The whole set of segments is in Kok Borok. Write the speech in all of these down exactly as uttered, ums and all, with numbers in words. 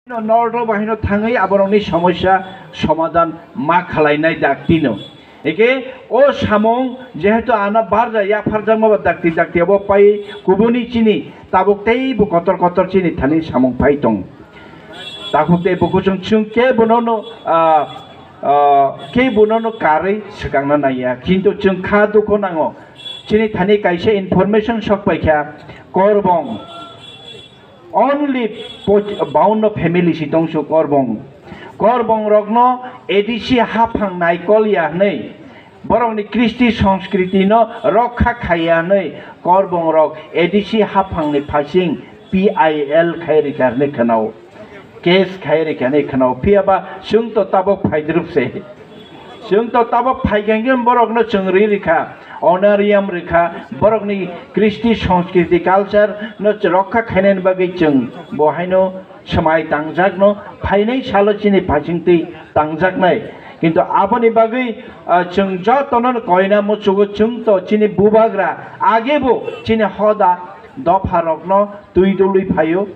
North o bahino thangwi aborokni somosya somadhan ma khwlainai dakti no. Eke o samung jehetu ano barja yapharjakma ba dakti dakti abo pai kubuni chini tabuk teibo kotor kotor chini thani samung pai tong. Takhuk tei bukuchung chwng kebono no, ah, ah, kebono no karwi swkangna naiya. Kintu chwng kha dukho nango. Chini thani kaisa information sok paikha, Korbong. Only poch-, baunno family si tongsu Korbong. Korbong rokno A D C haphang naikol ya hwnwi, borokni kristi songskritino rokha khaiya hwnwi, Korbong rok A D C haphangni phasing P I L khai rikha hwnwi khwnao. Case khai rikha hwnwi khwnao. Phiyaba chwng to tabok phaidrup se. Chwng to tabok phaikha hwnkhe borokno chwng ri rikha, honorarium rikha, borokni kristi, sanskriti, culture no rokha khainani bagwi chwng bo haino swmai tangjakno phainai salo chini phasingtwi tangjaknai. Kintu aboni bagwi, ah, chwng jotono koina muchugo, chwng to chini bubagra agebo chini hoda dopha rokno twi dului phaio,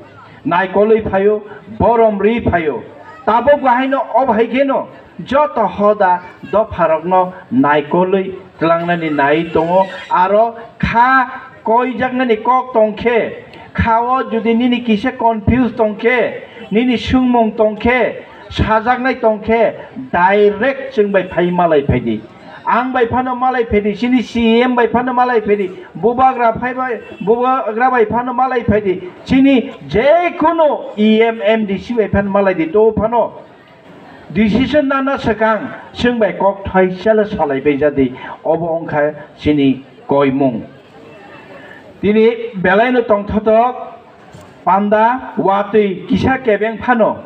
naikolwi phaio, borom ri phaio. Tabok bahaino o bahai kheno joto hoda dopharokno naikolwi tlangnani nai tongo. Aro kha koijaknani kok tongkhe, khao jodi nini kisa confuse tongkhe, nini swngmung tongkhe, sajaknai tongkhe, direct chwng bai phai malai phaidi. Ang bai phano malai phaidi, chini C E M bai phano malai phaidi, bubagra phai bai, bubagra bai phano malai phaidi, chini jekono E M, M D C bai phano malai di, to phano decision nana swkang chwng bai kok thai sele salai bai jadi, obo wngkha chini koimung. Tini belaino tongthotok panda watwi kisa kebeng phano.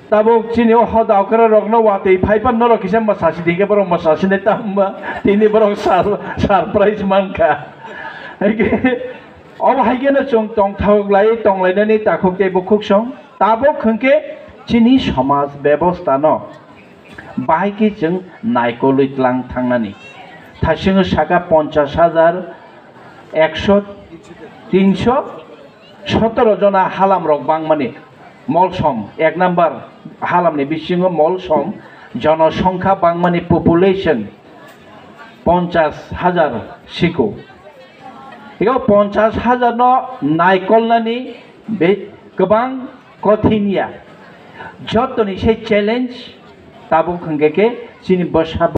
Tabuk chini o hoda okra rokno watwi phai pan norok kisa mwsasi dingke borok mwsasi nai tamba tini borok sur-, surprise mankha. Obo hai kheno chwng tongthok lai tonglainani takhuk tei bukhuk song. Tabuk hwnkhe chini somaj bebosta no bahai khe chwng naikolwi tlang thangnani. Thaisingo saka ponchash hajar, ekso, tinso, sotoro jona halam rok bangmani molsom, ek number halamni bisingo molsom, jonosongkha bangmani population ponchash hajar siko. Ego ponchash hajar no naikolnani be kwbang kothin ya. Jotoni se challenge tabuk hwnkhe khe chini bwsa